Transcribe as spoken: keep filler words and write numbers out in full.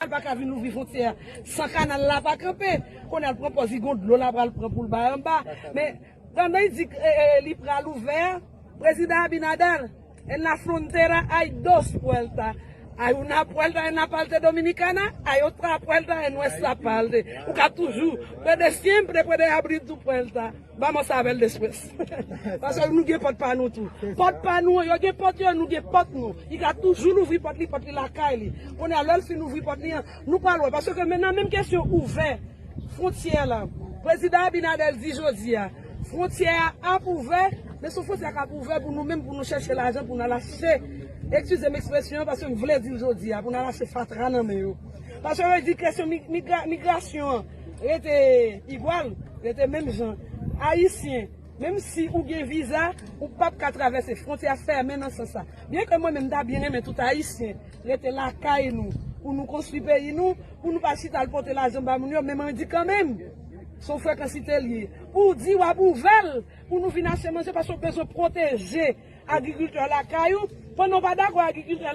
L pa ka vin louvri fwontyè a san kanal la pa kanpe. Kounye a l pran pòz li gon dlo l ap pral pran pou l bay anba. Men pandan l di e, e, li pral ouvè, prezidan Abinader, en la frontera hay dos puertas. Hay una puerta en la parte dominicana, hay otra puerta en nuestra parte. Ou ka toujou, puede siempre, puede abrir tu puerta. Vamos a ver después. Paske nou gen pòt pa nou tou. Pòt pa nou, yo gen pòt yo, nou gen pòt nou. Li ka toujou louvri pòt li, pòt li lakay li. Kounye a lè l fin ouvri pòt li an, nou pral wè. Paske men nan menm kesyon ouvè fwontyè la, prezidan Abinader di jodi a, fwontyè a ap ouvè, men se yon fwontyè k ap ouvè pou nou menm, pou nou chèche lajan, pou n al achte, eskize m ekspresyon an, paske m vle di l jodi a, pou n al achte fatra nan men yo. Paske yo di kesyon mi- migra- migrasyon an rete igwal, rete menm jan. Ayisyen, menm si ou gen viza, ou p ap ka travèse. Fwontyè a fèmen nan sans sa. Byen ke mwen menm, m ta byen renmen tout Ayisyen rete lakay nou, pou nou konstwi peyi nou, pou nou pa chita al pote lajan ba moun yo, men mwen di kanmenm, se yon frekansite l ye. Pou w di w ap ouvè l, pou nou vin achte manje, paske w bezwen pwoteje agrikiltè lakay ou, pandan w pa dakò agrikiltè